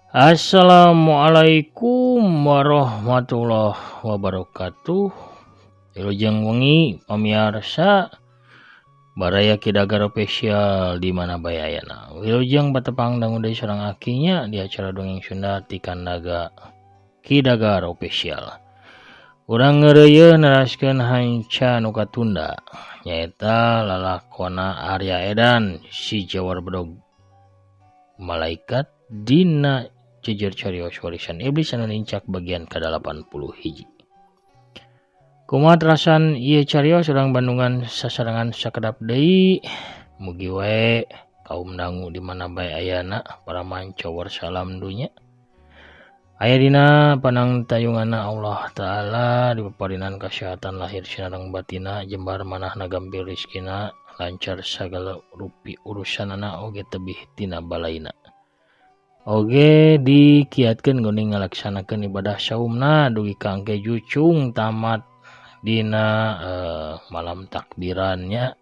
Assalamualaikum warahmatullahi wabarakatuh. Wilujeng wengi pamiarsa baraya Ki Dagar Official di mana bae ayana. Wilujeng patepang dangu deui sareng akinya di acara dongeng Sunda ti Kandaga Ki Dagar Official. Urang ngeureuyeuh neraskeun hanca nu katunda nyaeta lalakona Arya Edan si Jawar Bedog Malaikat dina Jejer Carios Warisan Iblis anu nincak bagian ke-81. Kumaha terasan ieu carios urang Bandungan sasarengan sakedap deui. Mugi wae kaum dangu di mana bae ayana para manca salam dunya. Aya dina panangtayunganna Allah Ta'ala dipaparinan kasehatan lahir sinareng batina jembar manahna gampil rezekina lancar sagala rupi urusanana oge tebih tina balaina. Oge dikiatkeun geuning ngalaksanakeun ibadah saumna dugi ka engke jucung tamat dina malam takbirannya.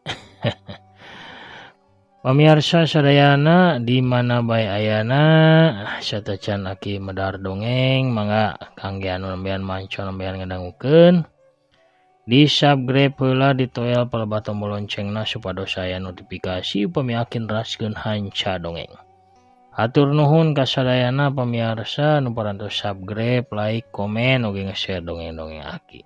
Pamiarsa sadayana di mana bae ayana satacan aki medar dongeng mangga kangge anu nembean manco nembean ngadangukeun di subscribe heula ditoel palebah tombol loncengna supados aya notifikasi upami aki neraskeun hanca dongeng. Hatur nuhun kasadayana pamiarsa nu parantos subscribe, like, komen oge nge-share dongeng-dongeng aki.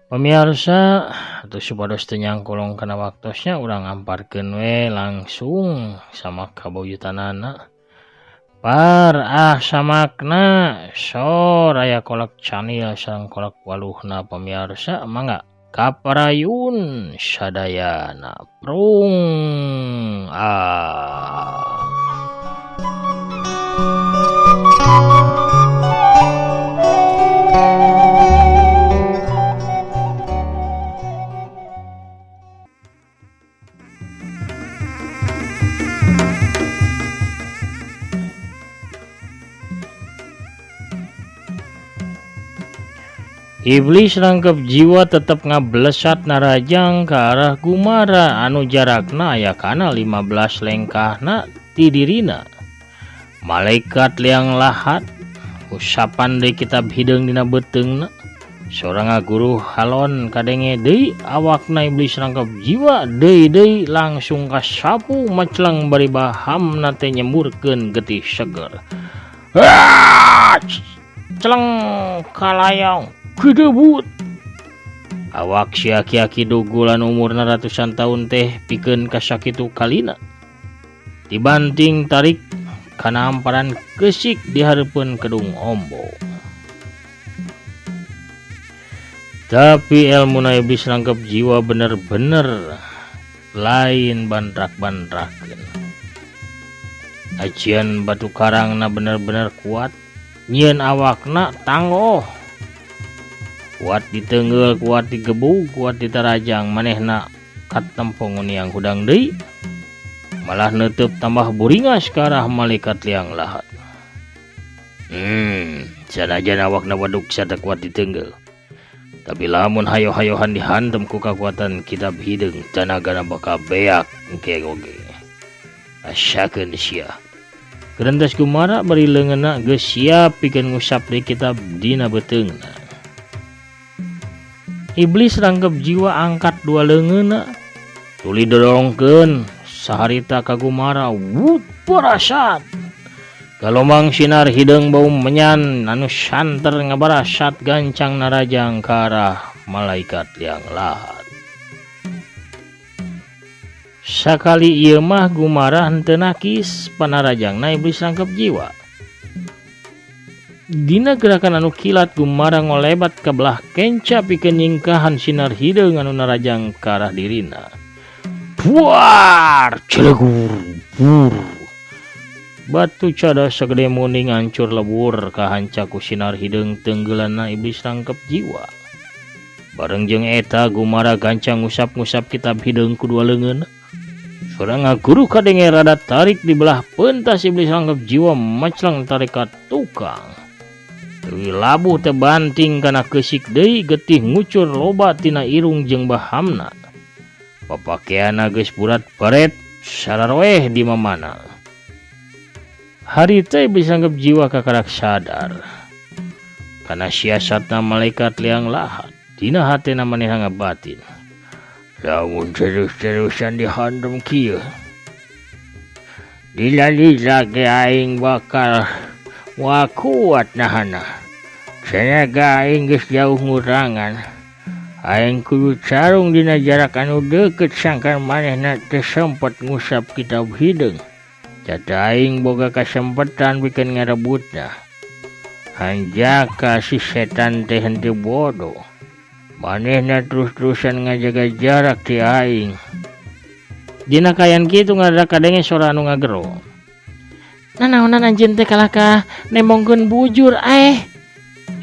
Pamiarsa atuh supados teu nyangkolong kana waktosnya urang amparkeun we langsung sama kabuyutanana. Par ah samakna sor aya kolak canil sareng kolak waluhna pamiarsa mangga kaparayun sadayana prung ah. Iblis rangkep jiwa tetep ngablesat narajang ke arah Gumara anu jarakna aya kana 15 lengkahna ti dirina. Malaikat liang lahat usapan deui kitab hideung dina beuteungna. Sorang guru halon kadenge deui awakna iblis rangkep jiwa deui-deui langsung kasapu maclang bari bahamna teh nyemburkeun getih seger. Celeng kalayang gedebut. Awak si aki-aki dugulan umurna ratusan tahun teh pikeun kasakitu kalina. Dibanting tarik kana amparan kesik di hareupeun Kedung Ombo. Tapi elmuna iblis rangkep jiwa bener-bener lain bantrak-bantrakeun. Ajian batu karangna bener-bener kuat, nyieun awakna tanggoh. Kuat ditenggel, kuat digebug, kuat ditarajang, manehna katempo nguniang hudang deui. Malah neuteub tambah buringas ka arah malaikat liang lahat. Sanajan awakna waduk sada kuat ditenggel. Tapi lamun hayo-hayohan dihantem ku kakuatan kitab hideung, tanagana bakal beak engke oge. Asakeun sia. Gerentas Gumara bari leungeunna geus siap pikeun ngusap deui kitab dina beuteungna. Iblis rangkep jiwa angkat dua leungeunna tuli dodongkeun saharita ka Gumara wut barasat. Galomang sinar hideung bau menyan anu santer ngabarasat gancang narajang ka arah malaikat liang lahat. Sakali ieu mah Gumara henteu nakis panarajangna iblis rangkep jiwa. Dina gerakan anu kilat Gumara ngolebat ka belah kenca pikeun nyingkahan sinar hideung anu narajang ka arah dirina. Buar celegur bur. Batu cadas sagede muning hancur lebur kahanca ku sinar hideung tenggelanna iblis rangkep jiwa. Bareng jeung eta Gumara gancang ngusap-ngusap kitab hideung ku dua leungeun. Sorang guru kadenge rada tarik di belah pentas iblis rangkep jiwa maclang tarik ka tukang. Deui labuh tebanting kana keusik deui getih ngucur loba tina irung jeung bahamna. Papakeanna geus burat baret sararoeh di mamana. Harita iblis anggap jiwa kakarak sadar. Kana siasatna malaikat liang lahat. Dina hatena manehna ngabatin. Lamun terus-terusan dihandem kieu. Lila-lila ge aing bakal moal kuat nahana. Tenaga aing geus jauh ngurangan. Aing kudu carung dina jarak anu deukeut sangkan manehna teu sempet ngusap kitab hideung. Cata aing boga kasempetan pikeun ngarebutna. Hanjaka si setan teh henteu bodoh. Manehna terus-terusan ngajaga jarak ti aing. Dina kaayaan kitu ngadadak kadenge sora anu ngagero. Nanaonan anjeun teh kalahkah nembongkeun bujur aeh.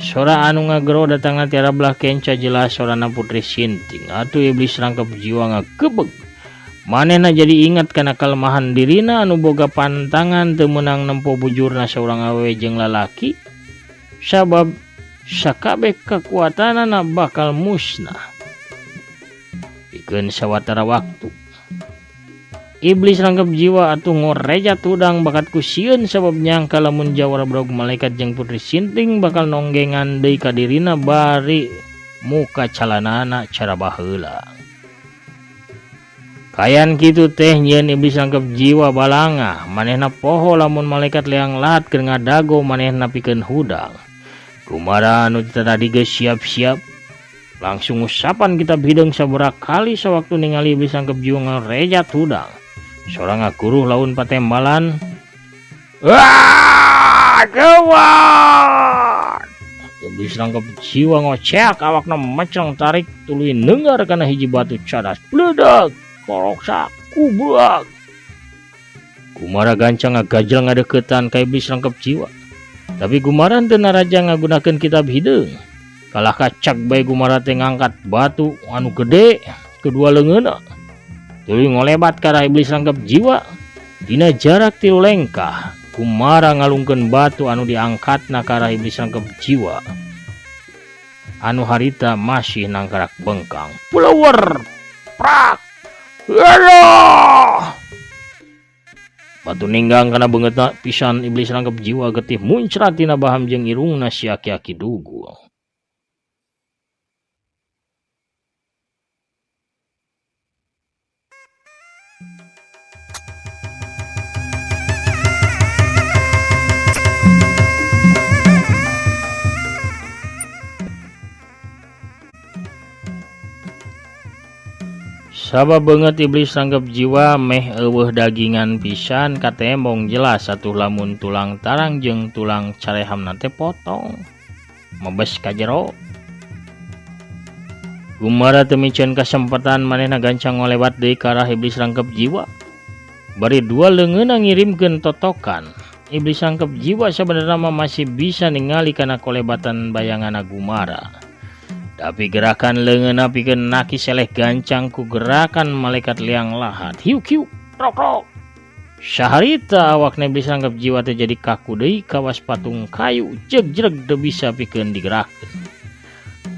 Sora anu ngagero datangna ti arah belah kenca jelas sorana Putri Sinting. Atuh iblis rangkep jiwa ngagebeg. Manehna jadi ingat kana kalemahan dirina anu boga pantangan teu meunang nempo bujurna saurang awewe jeung lalaki. Sabab sakabeh kakuatanana bakal musnah. Pikeun sawatara waktu. Iblis rangkep jiwa atuh ngorejat hudang bakat ku sieun sabab nyangka lamun jawara brog malaikat jeung Putri Sinting bakal nonggengan deui ka dirina bari muka calanana cara baheula. Kayan kitu teh nyieun iblis rangkep jiwa balangah, manehna poho lamun malaikat liang lahat keur ngadago manehna pikeun hudang. Kumara anu tadi geus siap-siap langsung ngusapan kitab hideung sabaraha kali sawaktu ningali iblis rangkep jiwa ngarejat hudang. Sora ngaguruh laun patembalan. Wah, gawat! Iblis rangkep jiwa ngoceak awakna meceng tarik tuluy neunggar kana hiji batu cadas. Bledag, koroksak, kubrak. Gumara gancang ngagajel ngadeukeutan ka iblis rangkep jiwa. Tapi Gumara teu naraja ngagunakeun kitab hideung. Kalah kacak bae Gumara teh ngangkat batu anu gede kedua leungeunna. Tuluy ngolebat ka arah iblis rangkep jiwa. Dina jarak 3 lengkah, Gumara ngalungkeun batu anu diangkatna ka arah iblis rangkep jiwa. Anu harita masih nangkarak bengkang. Puleuwer! Prak! Aduh! Batu ninggang kana beungeutna pisan iblis rangkep jiwa getih muncrat tina baham jeung irungna si aki-aki dugul. Sabab beungeut iblis rangkep jiwa meh eueuh dagingan pisan katembong jelas atuh lamun tulang tarang jeung tulang carehamna teh potong mebes ka jero. Gumara teu miceun kasempatan manehna gancang ngolebat deui ka arah iblis rangkep jiwa. Bari dua leungeunna ngirimkeun totokan. Iblis rangkep jiwa sabenerna mah masih bisa ningali kana kolebatan bayanganna Gumara. Tapi gerakan leungeunna pikeun naki seleh gancang ku gerakan malaikat liang lahat. Hiuk hiuk, rok rok. Saharita awakna iblis rangkep jiwa teh jadi kaku deui kawas patung kayu jegjreg teu bisa pikeun digerakkeun.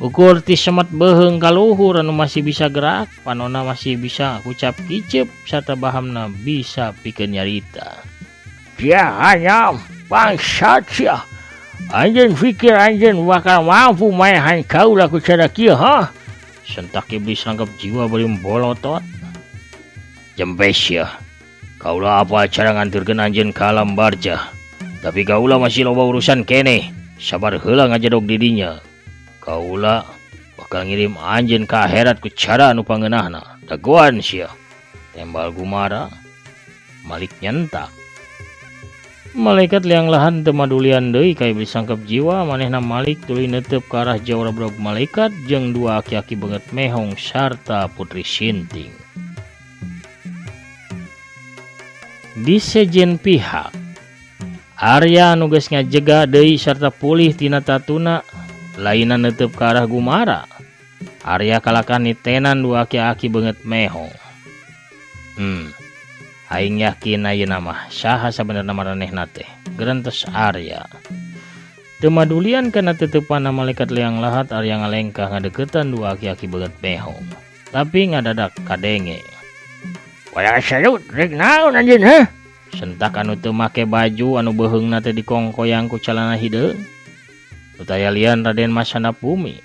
Ukur ti semet beuheung ka luhur anu masih bisa gerak, panonna masih bisa kucap kicep sarta bahamna bisa pikeun nyarita. Jahanyam, bangsat sia. Anjeun pikir anjeun bakal mampu maehan kaula ku cara kieu, ha? Sentak iblis rangkep jiwa bari bolotot. Jempes sia. Kaula apa cara nganturkeun anjeun ka alam barjah. Tapi kaula masih loba urusan keneh. Sabar heula ngajedog di dinya. Kaula bakal ngirim anjeun ka akhirat ku cara anu pangeunahna. Dagoan sia. Tembal Gumara malik nyentak. Malaikat liang lahan teu madulian deui ka iblis sangkep jiwa manehna malik tuluy neuteub ka arah jawara brog malaikat jeung dua aki-aki beungeut mehong sarta Putri Sinting. Di sejen pihak Arya anu geus ngajega deui sarta pulih tina tatuna lainna neuteub ka arah Gumara. Arya kalakan nitenan dua aki-aki beungeut mehong. Aing yakin ayeuna mah saha sabenerna maranehna teh gerentes Arya. Teu madulian kana teteupanna malaikat liang lahat Arya ngalengkah ngadeuketan dua aki-aki beungeut mehong. Tapi ngadadak kadenge. Waya salut rek naon anjeun heh? Sentak anu teu make baju anu beuheungna teh dikongkoyang ku calana hideung. Nu taya lian Raden Mas Handap Bumi.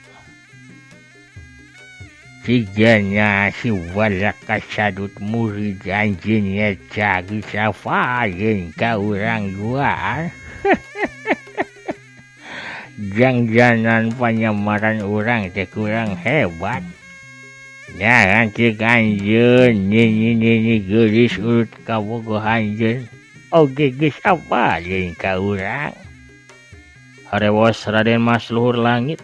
Sigana si Walaka Sadut murid anjeun eta geus hafaleun ka urang duaan. Jangjanan panyamaran urang teh kurang hebat. Nyaran cek anjeun nini-nini geulis urut kabogoh anjeun oge geus hafaleun ka urang. Harewos Raden Mas Luhur Langit.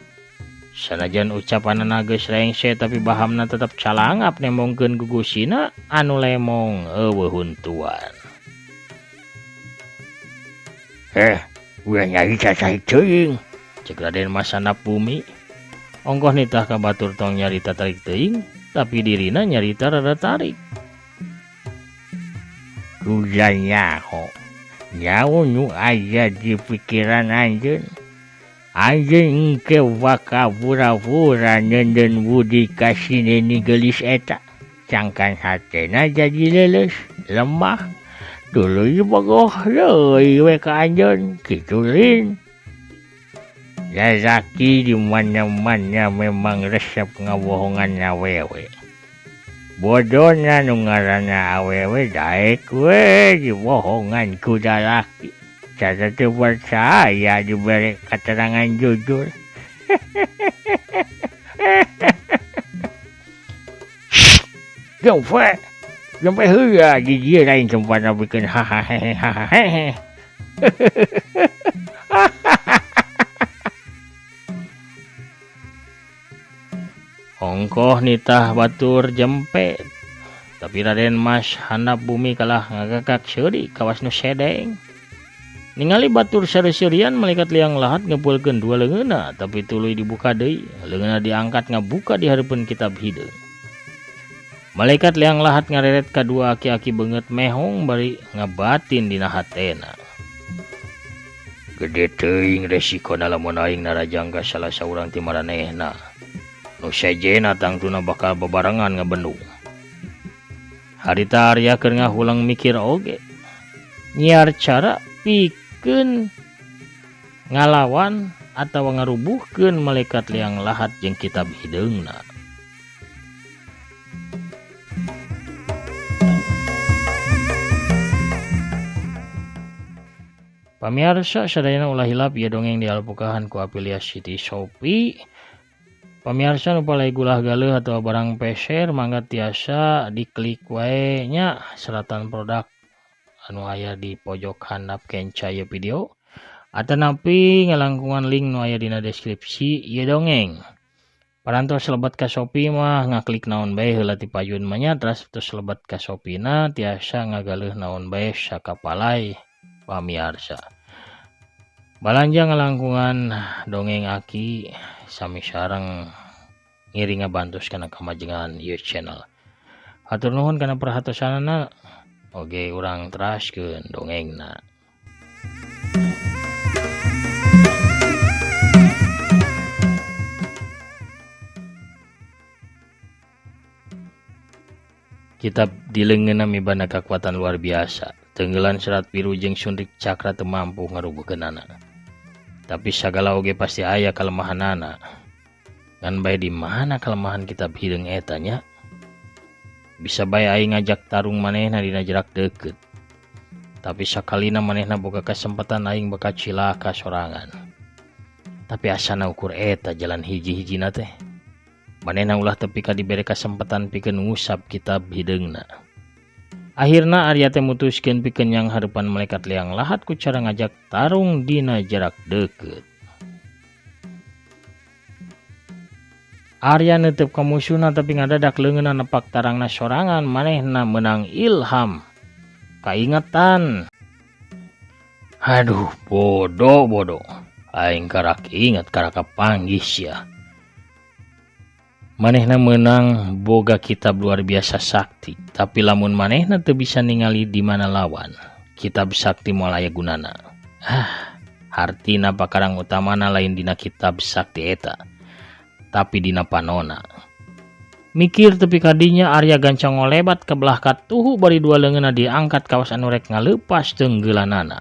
Sanajan ucapanana geus rengse tapi bahamna tetep calangap nembongkeun gugusina anu lemong eueuh huntuan. Ulah nyarita saha teuing, cek Raden Mas Handap Bumi. Ongkoh nitah ka batur tong nyarita tarik teuing, tapi dirina nyarita rada tarik. Kuda nyaho, nyaho nu aya di pikiran anjeun. Anjeun engke bakal pura-pura neundeun budi ka si nini geulis eta. Sangkan hatena jadi leuleus, lemah. Tuluy bogoh deui we ka anjeun, kitu lin. Lalaki di mana-mana memang resep ngabohongan awewe. Bodona nu ngaranna awewe daek we dibohongan ku lalaki. Cara teu percaya dibere keterangan jujur. Jempe, jempe heula di dieu lain tempatna bikeun hahahehe hahahehe. Ongkoh nitah batur jempe, tapi Raden Mas Handap Bumi kalah ngagagak seuri kawas nu sedeng. Ningali batur sare-serian malaikat liang lahat ngepulkeun dua leungeunna tapi tuluy dibuka deui, leungeunna diangkat ngabuka di hareupeun kitab hideung. Malaikat liang lahat ngareret ka dua aki-aki beungeut mehong bari ngabatin dina hatena. Gede teuing resikona lamun aing narajang ka salah saurang ti maranehna. Nu sejena tangtuna bakal babarengan ngabendung. Harita Arya keur ngahulang mikir oge. Nyiar cara pikeun ngalawan atawa ngarubuhkeun malaikat liang lahat jeung kitab hideungna. Pamiarsa sadayana ulah hilap ieu dongeng dialpukahan ku afiliasi ti Shopee. Pamiarsa nu palai gulah galeuh atawa barang peser mangga tiasa diklik wae nya seratan produk anu aya di pojok handap kenca ieu video atanapi ngalangkungan link nu aya dina deskripsi ieu dongeng. Parantos lebet ka Shopee mah ngaklik naon bae heula ti payun mah nya, teras terus lebet ka Shopee na tiasa ngagaleuh naon bae sakapalai pamiarsa. Balanja ngalangkungan dongeng aki sami sareng ngiring ngabantos kana kamajengan ieu channel. Hatur nuhun kana perhatosanana. Oge urang teraskeun dongengna. Kitab di leungeunna mibanda kakuatan luar biasa. Tenggelan serat biru jeung sunrik cakra teu mampu ngarubuhkeunana. Tapi sagala oge pasti aya kalemahanana. Ngan bae di mana kelemahan kitab hideung eta nya? Bisa bae aing ngajak tarung manehna dina jarak deukeut. Tapi sakalina manehna boga kesempatan aing bakal cilaka sorangan. Tapi asana ukur eta jalan hiji-hijina teh. Manehna ulah tepi ka dibere kesempatan pikeun ngusap kitab hideungna. Akhirna Arya teh mutuskeun pikeun yang hareupan malaikat liang lahat ku cara ngajak tarung dina jarak deukeut. Arya neuteub ka musuhna tapi ngadadak leungeunna nepak tarangna sorangan manehna meunang ilham. Kaingetan. Aduh, bodoh bodoh. Aing karak inget karak kapanggih sia. Manehna meunang boga kitab luar biasa sakti, tapi lamun manehna teu bisa ningali di mana lawan, kitab sakti moal aya gunana. Hartina pakarang utamana lain dina kitab sakti eta, tapi dina panona. Mikir tepi ka dinya Arya gancang ngolebat ka belah katuhu bari dua leungeunna diangkat kawas anu rek ngaleupas tenggelanana.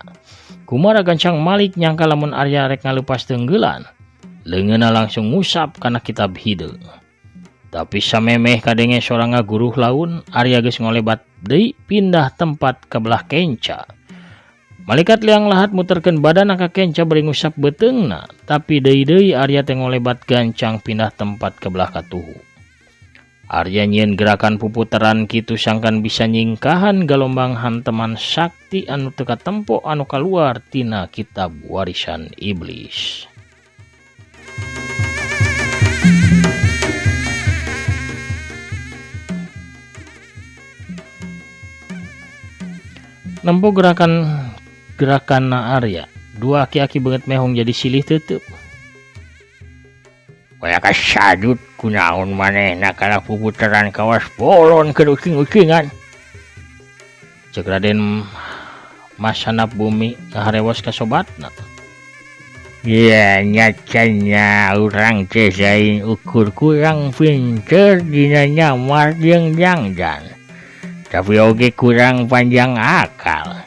Kumara gancang Malik nyangka lamun Arya rek ngaleupas tenggelan. Leungeunna langsung ngusap kana kitab hideung. Tapi samemeh kadenge sora ngaguruh laun, Arya geus ngolebat deui pindah tempat ka belah kenca. Malaikat liang lahat muterkeun badanna ka kenca bari ngusap beuteungna, tapi deui-deui Arya teh ngolebat gancang pindah tempat ka belah katuhu. Arya nyieun gerakan puputeran kitu sangkan bisa nyingkahan galombang hanteman sakti anu teu katempo anu kaluar tina kitab warisan iblis. Nempo gerakan na Arya, dua aki-aki beungeut mehong jadi silih teuteup. Waya kasadut kunaon manehna kana puputeran kawas bolon keur ucing-ucingan. Ceuk Raden Mas Handap Bumi ngaharewos ka sobatna. Ya nyatanya urang teh lain ukur kurang pinter dina nyamar jeung dangdan. Tapi oge kurang panjang akal.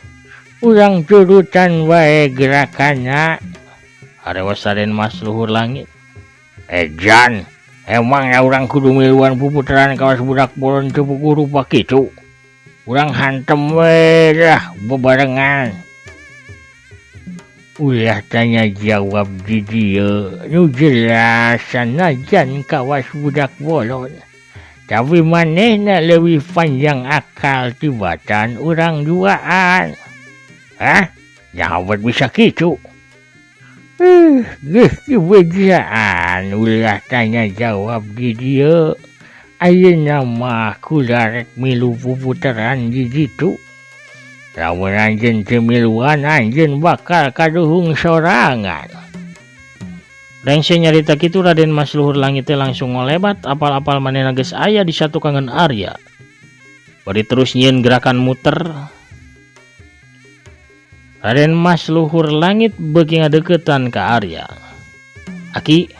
Urang turutan wae gerakanna. Harewos Raden Mas Luhur Langit. Ejan, emangnya urang kudu miluan puputeran kawas budak bolon teu puguh rupa kitu. Urang hantem we lah bebarengan. Ulah tanya jawab di dieu, nu jelas sanajan kawas budak bolon. Tapi manehna leuwih panjang akal tibatan urang duaan. Hah? Jawab bisa kitu. Geus dibejaan ulah tanya jawab di dieu. Ayeuna mah kula rek milu puputeran di ditu. Lamun anjeun teu miluan anjeun bakal kaduhung sorangan. Rengse nyarita kitu Raden Mas Luhur Langit teh langsung ngolebat apal-apal manehna geus aya di satukangan Arya. Bari terus nyieun gerakan muter. Raden Mas Luhur Langit beuki ngadeukeutan ka Arya. Aki,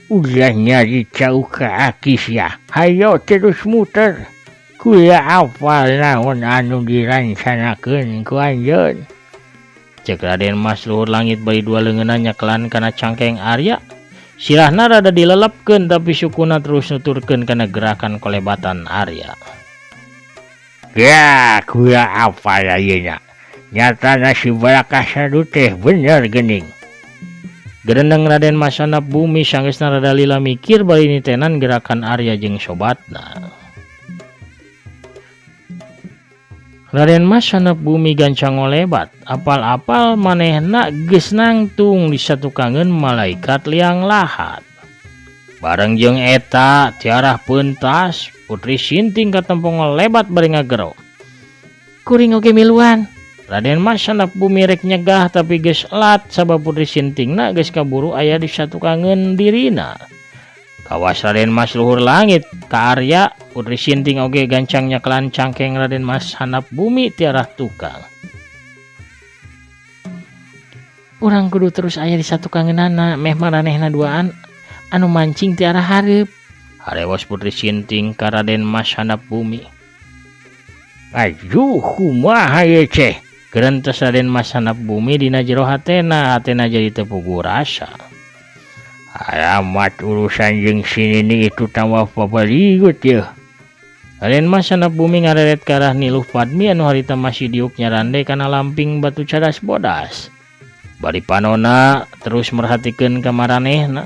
ulah nyari cau ka aki sia. Hayo terus muter. Kula apal naon anu dirancanakeun ku anjeun. Ceuk Raden Mas Luhur Langit bari dua leungeunna nyekelan kana cangkeng Arya. Sirahna rada dilelepkeun tapi sukuna terus nuturkeun kana gerakan kolebatan Arya. Ya, kula apal ayeuna. Nyatana si Balaka Sadu teh bener geuning. Gerendeng Raden Mas Handap Bumi sanggeusna rada lila mikir bari nitenan gerakan Arya jeung sobatna. Raden Mas Handap Bumi gancang ngolebat, apal-apal manehna geus nangtung di satukangeun malaikat liang lahat. Bareng jeung eta tiarah pentas Putri Sinting katempo ngolebat bari ngagero. Kuring oge miluan. Raden Mas Handap Bumi rek nyegah tapi geus elat sabab Putri Sintingna geus kaburu aya di satukangeun dirina. Kawas Raden Mas Luhur Langit ka Arya, Putri Sinting oge gancang nyekelan cangkeng Raden Mas Handap Bumi tiarah tukang. Urang kudu terus aya di satukangeunana meh maranehna duaan anu mancing tiarah hareup. Harewos Putri Sinting ka Raden Mas Handap Bumi. Aduh, kumaha ieu teh? Gerentes Raden Mas Handap Bumi dina jero hatena, hatena jadi teu puguh rasa. Alamat urusan jeung si nini itu tambah papaligut yeuh. Raden Mas Handap Bumi ngareret ka arah Niluh Padmi anu harita masih diuk nyarande kana lamping batu cadas bodas. Bari panona terus merhatikeun ka maranehna.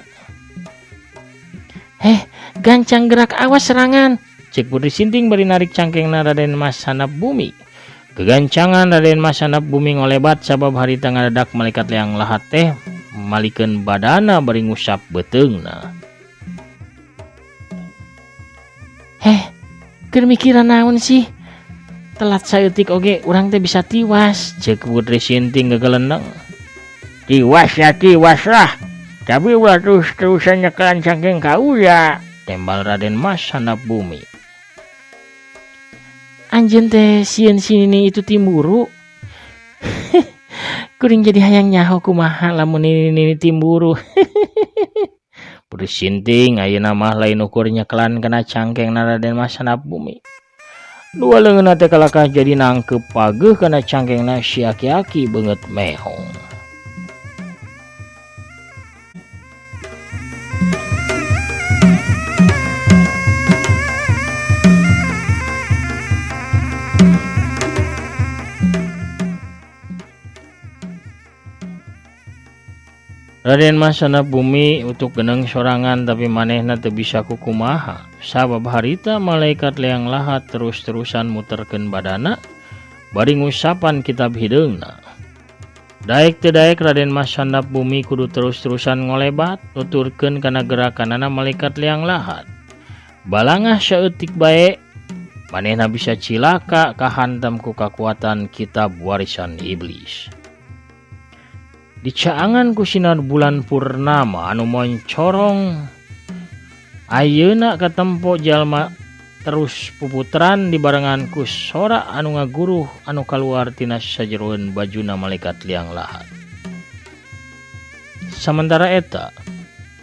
Heh, gancang gerak awas serangan. Cek Putri Sinting bari narik cangkengna Raden Mas Handap Bumi. Kegancangan Raden Mas Handap Bumi ngolebat sabab harita ngadadak malaikat liang lahat teh malikeun badana bari ngusap beuteungna. Heh, keur mikiran naon sih? Telat saeutik oge urang teh bisa tiwas, ceuk Putri Sinting gegelendeng. Tiwas ya tiwas lah. Tapi ulah terus-terusan nyekelan cangkeng ka uya, tembal Raden Mas Handap Bumi. Anjeun teh sieun si nini itu timburu. Kuring jadi hayang nyaho kumaha lamun nini-nini timburu. Putri Sinting ayeuna mah lain ukur nyekelan kana cangkeng Raden Mas Handap Bumi. Dua leungeunna teh kalakah jadi nangkep pageuh kana cangkengna si aki-aki beungeut mehong. Raden Mas Handap Bumi utuk geneng sorangan tapi manehna teu bisa kukumaha sabab harita malaikat liang lahat terus-terusan muterkeun badana bari ngusapan kitab hideungna. Daek teu daek Raden Mas Handap Bumi kudu terus-terusan ngolebat nuturkeun kana gerakanana malaikat liang lahat. Balangah saeutik bae manehna bisa cilaka kahantam ku kakuatan kitab warisan iblis. Dicaangan ku sinar bulan purnama anu moncorong ayeuna katempo jalma terus puputeran dibarengan ku sora anu ngaguruh anu kaluar tina sajeroeun bajuna malaikat liang lahat. Samentara eta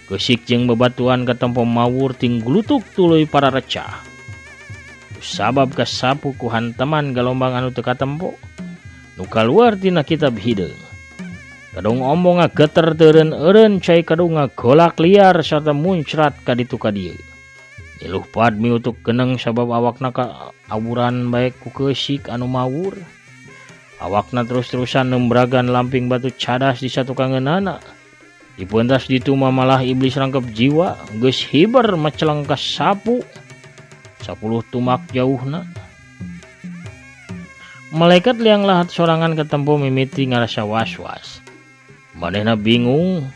geusik jeung bebatuan katempo mawur ting glutuk tuluy para recah. Sabab kasapu ku hanteman galombang anu teu katempo nu kaluar tina kitab hideung. Kadung ombong ngageter teureun-eureun cai kadung ngagolak liar sarta muncrat ka ditu ka dieu. Nyiluh Padmi utuk geneng sabab awakna ka awuran bae ku keusik anu mawur. Awakna terus-terusan nembragan lamping batu cadas di satukangeunana. Dipentas ditu mah malah iblis rangkep jiwa geus hiber maceleng ka sapu 10 tumak jauhna. Malaikat liang lahat sorangan katempo mimiti ngarasa was-was. Manehna bingung.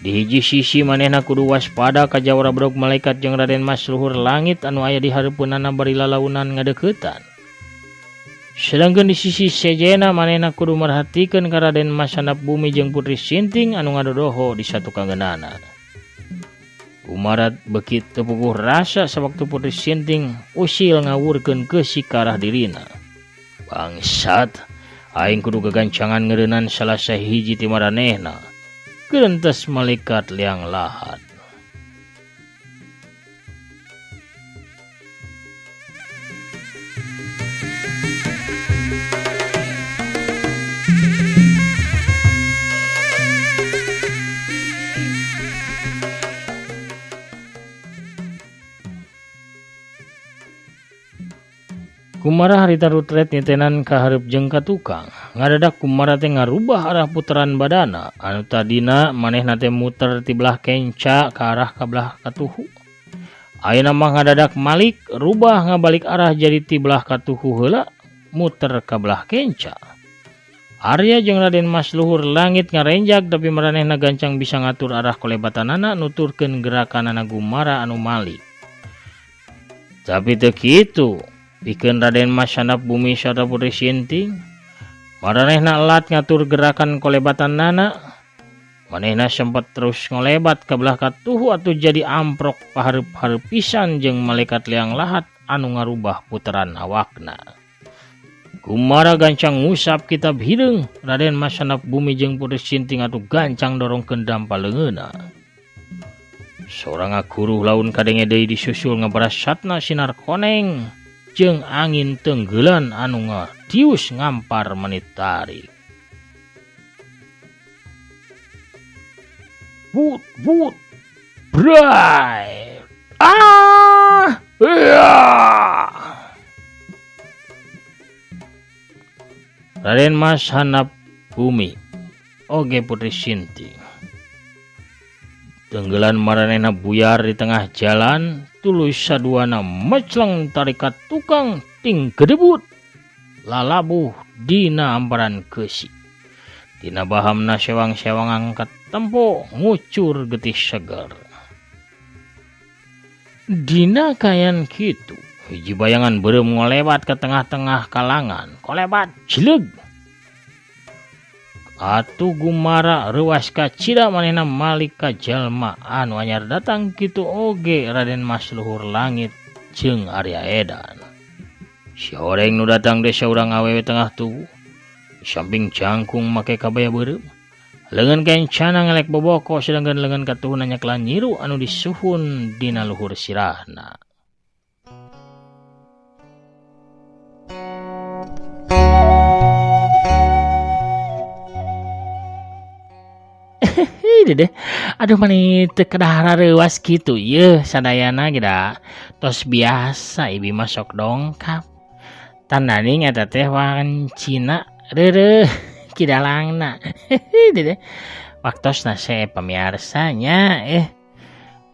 Di hiji sisi manehna kudu waspada ka jawara bedog malaikat jeung Raden Mas Luhur Langit anu aya di hareupeunana bari lalaunan ngadeuketan. Sedangkeun di sisi sejena manehna kudu merhatikeun ka Raden Mas Handap Bumi jeung Putri Sinting anu ngadodoho di satukangeunana. Kumarat beuki teu puguh rasa sawaktu Putri Sinting usil ngawurkeun keusik ka arah dirina. Bangsat, aing kudu gagancangan ngeureunnan salah sahiji ti maranehna. Gerentes malaikat liang lahat. Kumara harita rutret nitenan ka hareup jeung ka tukang. Ngadadak Kumara teh ngarubah arah puteran badana. Anu tadina manehna teh muter ti belah kenca ka arah ka belah katuhu. Ayeuna mah ngadadak malik rubah ngabalik arah jadi ti belah katuhu heula muter ka belah kenca. Arya jeung Raden Mas Luhur Langit ngarenjag tapi maranehna gancang bisa ngatur arah kolebatanana nuturkeun gerakanana Gumara anu malik. Tapi teu kitu. Pikeun Raden Mas Handap Bumi sarta Putri Sinting, maranehna elat ngatur gerakan kolebatan nana. Manehna sempat terus ngolebat ka belah katuhu atuh jadi amprok pahareup-hareup pisan jeung malaikat liang lahat anu ngarubah puteran awakna. Kumara gancang ngusap kitab hideung, Raden Mas Handap Bumi jeung Putri Sinting atuh gancang dorongkeun dampa leungeunna. Sorang ngaguruh laun kadenge deui disusul ngabarasatna sinar koneng jeung angin tenggelan anu ngatius ngampar menit tarik. But but bray. Ah! Iya. Raden Mas Handap Bumi oge Putri Sinting. Tenggelan maranehna buyar di tengah jalan, tuluy saduana mecleng tarikat tukang ting gedebut lalabuh dina amparan keusi. Dina bahamna sewang-sewang angkat tempo ngucur getih seger. Dina kayan kitu, hiji bayangan beureum ngolebat ke tengah-tengah kalangan, kolebat jileug. Atuh Gumara reuas kacida manehna malik ka jalma anu anyar datang kitu oge Raden Mas Luhur Langit jeung Arya Edan. Si horeng nu datang desa urang awewe tengah tubuh, di samping jangkung make kabaya beureum. Leungeun kencana ngelek boboko sedangkan leungeun katuhuna nyaklan nyiru anu disuhun dina luhur sirahna. Deh. Aduh mani teu kedah rareuwas kitu yeuh sadayana ge da tos biasa ibi mah sok dongkap. Tandaning eta teh wancina reureuh kidalangna. Deh. Waktosna se pamiarsa nya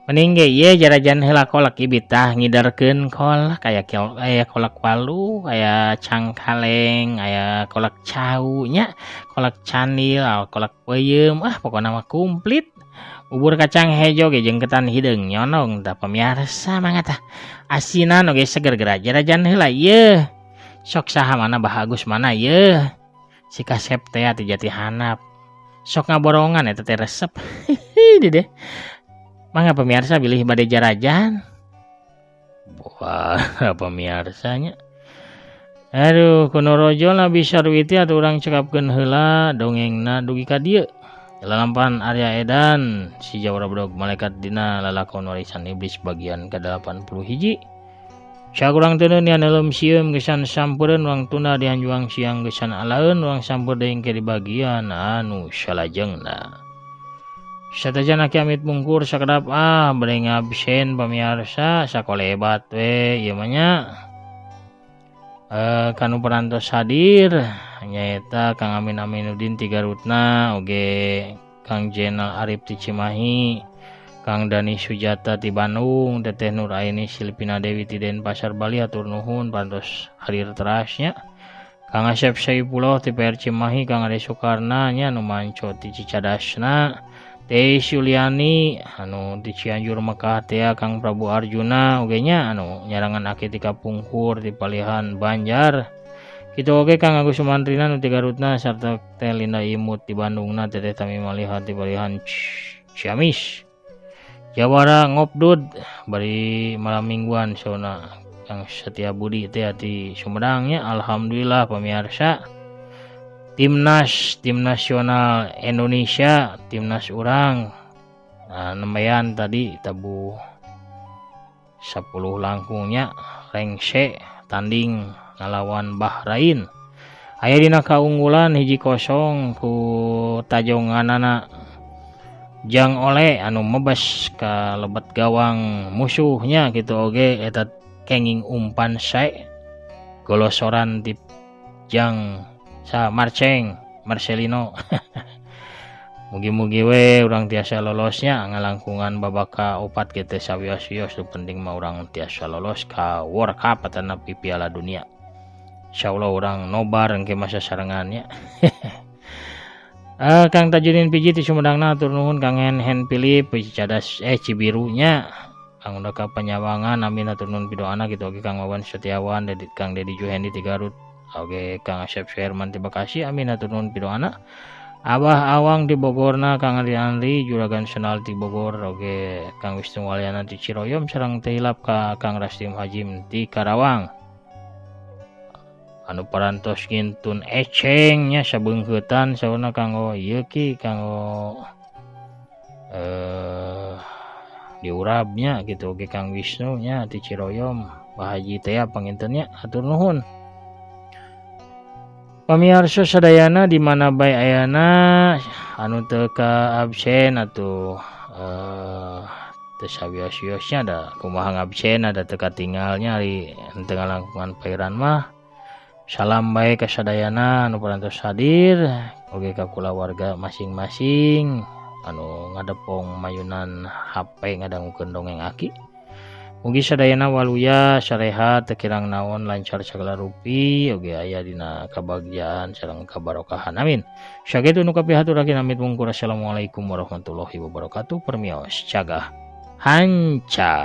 mending ge ieu jarajan heula kolak ibi tah ngidarkeun kolak aya aya kolak walu, aya cangkaleng, aya kolak cau nya, kolak candil, kolak peuyeum, ah pokona mah komplit. Bubur kacang hejo ge jeung ketan hideung nyonong tah pamiarsa mangga tah. Asinan oge seger geura jarajan heula ieu. Sok saha mana Bah Agus mana ieu. Si kasep teh ti jati hanap. Sok ngaborongan eta teh resep. Deh. Mangga pemirsa bilih bade jarajan. Wah, pamiarsanya. Aduh, kuno rojo lah bisa sarwiti atuh urang cekapkeun heula dongengna dugi ka dieu. Lalampan Arya Edan si Jawara Bedog malaikat dina lalakon warisan iblis bagian ke-81. Sakurang teu nian euleum sieum gesan sampereun wang tunda dihanjuang siang gesan alaeun wang sampeur deui engke di bagian anu salajengna. Satajan aki amit mungkur sakedap ah bade ngabsen pamiarsa sakolebat we ieu mah nya. Kanu parantos hadir nyaeta Kang Amin Aminuddin ti Garutna oge Kang Jenal Arif ti Cimahi, Kang Dani Sujata ti Bandung, Teteh Nur Aini Silpina Dewi ti Denpasar Bali hatur nuhun parantos hadir terasnya. Kang Asep Saipullah ti PR Cimahi, Kang Ade Soekarna nya nu manco ti Cicadasna, Teh Yuliani anu di Cianjur Mekah teh Kang Prabu Arjuna oge nya anu nyarangan aki ti Kapungkur ti Palihan Banjar. Kitu oge Kang Agus Sumantrina nu ti Garutna sarta Teh Linda Imut di Bandungna, Teteh Tami Maliha ti Palihan Ciamis. Jawara ngopdud bari malam mingguan sauna Kang Setia Budi teh ti Sumedang nya. Alhamdulillah pemirsa. Timnas, tim nasional Indonesia, timnas urang. Nah, nembean tadi tabuh 10 langkungnya rengse tanding ngalawan Bahrain. Aya dina kaunggulan 1-0 ku tajonganana Jang Oleh anu mebes ka lebet gawang musuhnya gitu oge eta kenging umpan sae golosoran ti Jang sa Marceng Marcelino. Mugi-mugi we urang tiasa lolosnya ngalangkungan babak ka-4 gitu sawios-wios nu penting mah urang tiasa lolos ka World Cup atanapi Piala Dunia. Insyaallah urang nobar engke masa sarengannya. Kang Tajudin Piji ti Sumedangna hatur nuhun, Kang Hen Philip Cicadas Cibirunya, Kang Undaka Panyawangan amin hatur nuhun pidoana kitu oge Kang Wawan Setiawan Dedi, Kang Dedi Juhendi ti Garut oge Kang Asep Suherman ti Bekasi amin hatur nuhun pidoana. Abah Awang di Bogorna, Kang Andi Andri Juragan Senal ti Bogor oge Kang Wisnu Walyana ti Ciroyom sareng teh hilap ka Kang Rastim Hajim ti Karawang. Anu parantos ngintun eceng nya sabeungkeutan saurna kanggo ieu ki kanggo diurabnya gitu oge Kang Wisnu nya ti Ciroyom Pak Haji teh panginten nya hatur nuhun. Pamiarsa sadayana di mana bae ayana anu teu ka absen atuh teu sawios-wiosnya da kumaha ngabsen da teu katinggalnya ari henteu ngalangkungan pairan mah. Salam bae ka sadayana anu parantos hadir oge ka kulawarga masing-masing anu ngadepong mayunan HP ngadangukeun dongeng aki. Mugi sadayana waluya sarehat teu kirang naon lancar sagala rupi oge aya dina kabagjaan sareng kabarokahan amin. Sakitu nu kapihaturakeun amit mungkur. Assalamualaikum warahmatullahi wabarakatuh. Permios cagah hanca.